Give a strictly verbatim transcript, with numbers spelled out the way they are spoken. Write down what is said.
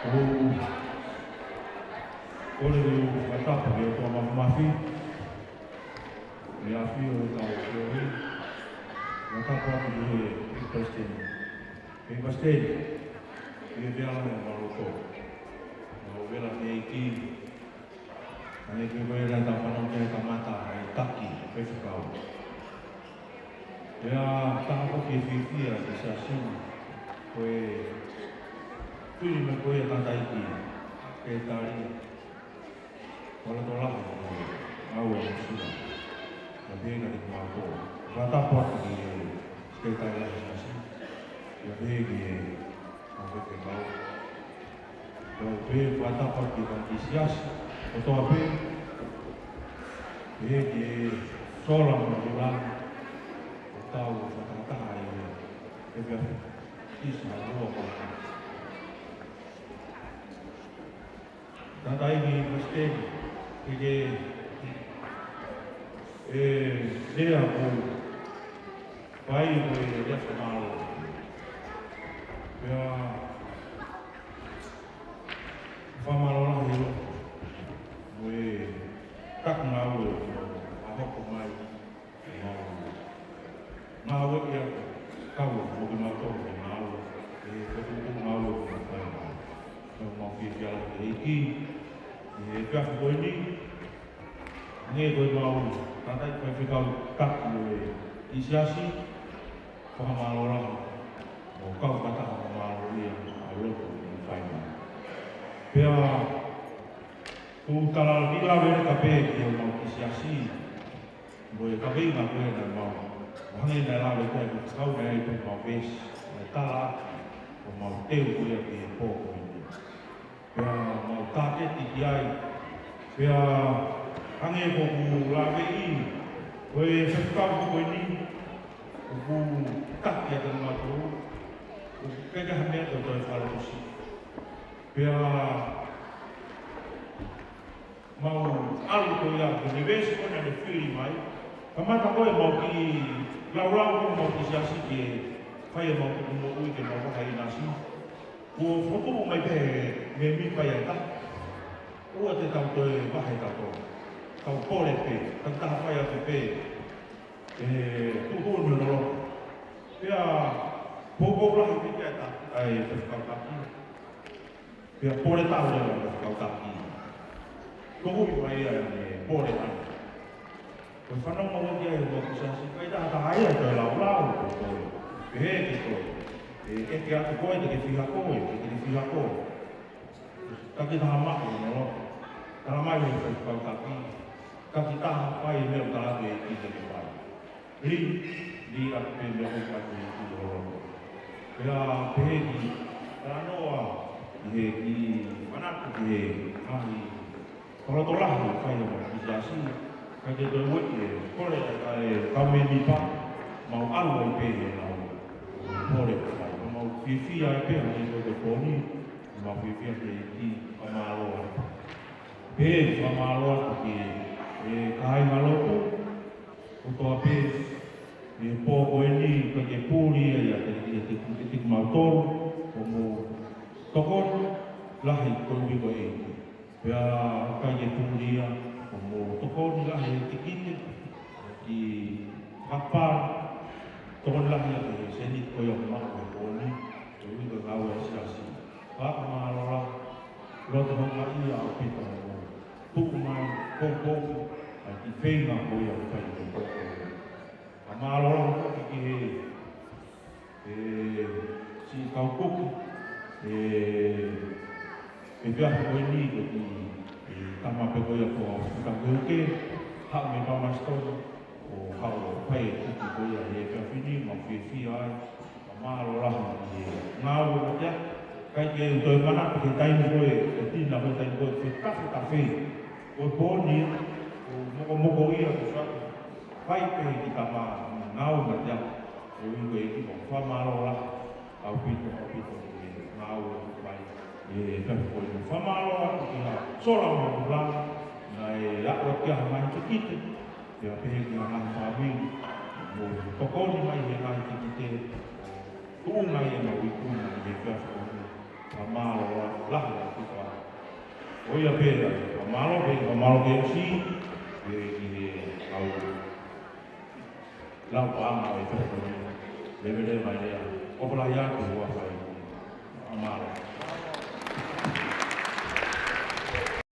ʻOku ou kole ke u fakatapu ki he ʻOtua Māfimafi, ʻi he ʻafio ʻo e kau feohi, fakatapu atu ki he Palesiteni. He Palesiteni, ki he Veale ʻo Maʻuloto. Mau vela ki he ʻEiki, ʻa ia ko e tau fanongo ki he kamata ʻa e taki faifekau. Pea taha foki e fiefia ki he siasi ni, ko e fili mai ko ia tangataʻeiki, ke tali, ʻo lotolahi, ʻa e ngāue ʻa e sula. Pea pehē kiate kimautolu. Fakatapu atu ki he sekelitali ʻo e siasi. Pea pehē ki he kau faifekau. Pea pehē fakatapu atu ki he kau siasi kotoa pē. Pehē ki he sola mo e lula. ʻO tau fakataha ʻi he efiafi ʻi Sāmoa ko. Tangataʻeiki Palesiteni, ke ke, ʻe, lea ko pai ko e lea fakamālō. Pea fakamālō lahi ʻi loto mo e taki ngāue ʻa hoko mai. Mau ngāue ia kau mo kimautolu ke ngāue, ʻe, ko e tuʻu ngāue ko e fai mai. Mau mau fiefia lahi ki he ʻEiki, ʻi he efiafi ko eni, hangē ko e mau tangataʻeiki faifekau taki ʻo e siasi, fakamālō lahi, mo kau fakataha fakamālō ia, ʻa e lotu ʻi fai mai. Pea, ʻoku ou tala ni lave ka pē ki he mau siasi, mo e kaveinga ko ē naʻa mau. Hangē naʻe lave ko ē ʻoku kau naʻe ʻi ai pē mau veesi, naʻe tala ʻaki, ʻo mau teu ko ia ki he pō ko eni. Pea mau tāketi ki ai. Pea hangē ko ʻeku laveʻi, ko e faifekau ko eni, ʻoku taki ʻa e tangata, ʻoku ʻikai ke ha meʻa ko e toe fakalotosiʻi. Pea mau ʻalu ko ia ko e veesi ko ē naʻe fili mai. Kamata ko ē mau kiʻi laulau ko mau kiʻi siasi ke fai ʻemau tuku moʻui ke mau vahe ʻinasi. Kuo fokotuʻu mai pē mēmipa ia ʻe taha. ʻOua te tau toe vahe tautolu. Tau pole pē, tau taha fai atu pē. ʻE tuku ni lolo. Pea poupou lahi pē kia ta, ʻa e faifekau taki. Pea pole tau leva ʻa e faifekau taki. Tohu i mai ia ʻe pole ana. Ko e fanongo ʻo ki ai ʻo ki siasi, ʻikai taha taha ia ʻe laulau, ko e pole. Pehē ki he pole. ʻE, ʻeke atu koe, te ke fiha koe, te ke fiha koe. Taki taha maʻu, no. Tala mai ʻe faifekau taki. Taki taha fai meʻa ʻoku tala atu ʻe ʻEiki te ke fai. Li, li atu pē meʻa ʻoku ʻikai ke ʻi loto. Pea pehē ki, talanoa, ʻi he kiʻi manatu ki he ngaahi fakalotolahi ʻoku fai ʻe he siasi, ka ke toe ueʻi e kole ʻa e kau mēmipa, mau ʻalu ai pē he lau. Kole ʻoku fai, mau fiefia ai pē, hangē ko e pō ni, mau fiefia ki he ʻEiki, fakamālō atu. Pea fakamālō atu ki he kāinga lotu, kotoa pē, ʻi he pō ko eni ʻikai ke puli ia ʻiate, ʻiate, ʻiate kimautolu, ʻoku mou tokoni lahi koeʻuhi ko e ʻEiki. Pea ʻikai ke puli ia, ʻoku mou tokoni lahi he tikite, ki fakapā, tokoni lahi ʻa e sēniti ko ia ʻoku maʻu he pō ni, koeʻuhi ko e ngāue ʻa e siasi. Fakamālō lahi, loto houngaʻia ʻaupito hoʻomou tuku mai, poupou, ʻa e kiʻi feinga ko ia ʻoku fai ʻi he pō ko eni. Fakamālō lahi foki ki he, ʻe, siʻi kau kuki, ʻe, ʻe pea ko eni ko e kiʻi, ʻe, tama pē ko ia ko Futa Keuke, haʻu mei Palmerston, ʻo haʻu ʻo fai e kuki ko ia he efiafi ni, mau fiefia ai. Fakamālō lahi ki he ngāue ʻa e ʻEiki. ʻIkai ke u toe manatu ki he taimi ko ē, ʻe Tina ko e taimi ko ē, fetafetafe. Ko e pō ni, ʻoku mokomoko ia ko sa. Fai pē ki tama ngāue ʻa e ʻEiki. Koeʻuhi ko e ʻEiki, fakamālō lahi. ʻAupito, ʻaupito ki he ngāue ʻoku fai. ʻE, ka ko e fakamālō atu ki he sola mo e lula. Naʻe aʻu ki ai ha ngaahi tikite. Pea pehē ki he ngaahi fāmili, mou tokoni mai he ngaahi tikite, tuʻunga ʻemau ikuna ʻi he efiafi ko eni. Fakamālō lahi, Ko ia pē, fakamālō pē, fakamālō pē ʻosi, pē ki he kau lau paʻanga ʻo e toko ni, leveleva mai lea, ʻoku lahi atu ʻa e fai, fakamālō.